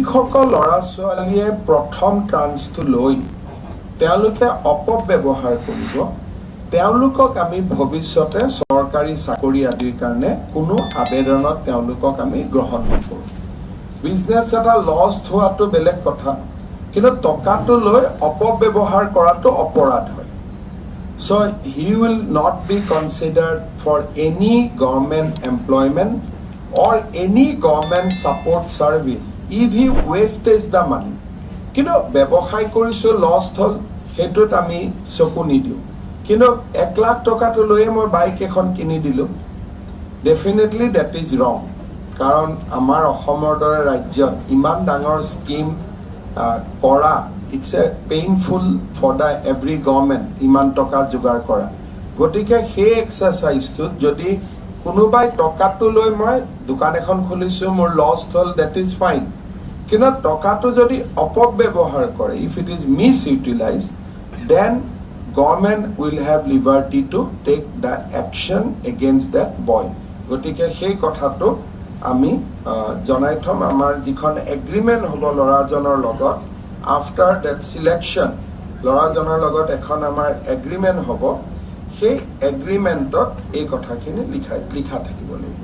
যিসকল ল'ৰা ছোৱালীয়ে প্ৰথম ট্ৰান্সটো লৈ তেওঁলোকে অপব্যৱহাৰ কৰিব, তেওঁলোকক আমি ভৱিষ্যতে চৰকাৰী চাকৰি আদিৰ কাৰণে কোনো আবেদনত তেওঁলোকক আমি গ্ৰহণ নকৰোঁ। বিজনেছ এটা লষ্ট হোৱাটো বেলেগ কথা, কিন্তু টকাটো লৈ অপব্যৱহাৰ কৰাটো অপৰাধ হয়। So he will not be considered for any government employment or any government support service if he wastes the money. কিন্তু ব্যৱসায় কৰিছোঁ, লষ্ট হ'ল, সেইটোত আমি চকু নিদিওঁ। কিন্তু 1 লাখ টকাটো লৈয়ে মই বাইক এখন কিনি দিলোঁ, definitely that is wrong. কাৰণ আমাৰ অসমৰ দৰে ৰাজ্যত ইমান ডাঙৰ স্কীম কৰা, it's a painful for the every government ইমান টকা যোগাৰ কৰা। গতিকে সেই এক্সাৰচাইজটোত যদি কোনোবাই টকাটো লৈ মই দোকান এখন খুলিছোঁ, মোৰ লষ্ট হ'ল, that is fine. কিন্তু টকাটো যদি অপব্যৱহাৰ কৰে, if it is misutilize, then government will have liberty to take the action against that boy. গতিকে সেই কথাটো আমি জনাই থ'ম। আমাৰ যিখন এগ্ৰিমেণ্ট হ'ব ল'ৰাজনৰ লগত, আফটাৰ that selection ল'ৰাজনৰ লগত এখন আমাৰ এগ্ৰিমেণ্ট হ'ব, সেই এগ্ৰিমেণ্টত এই কথাখিনি লিখা লিখা থাকিব লাগিব।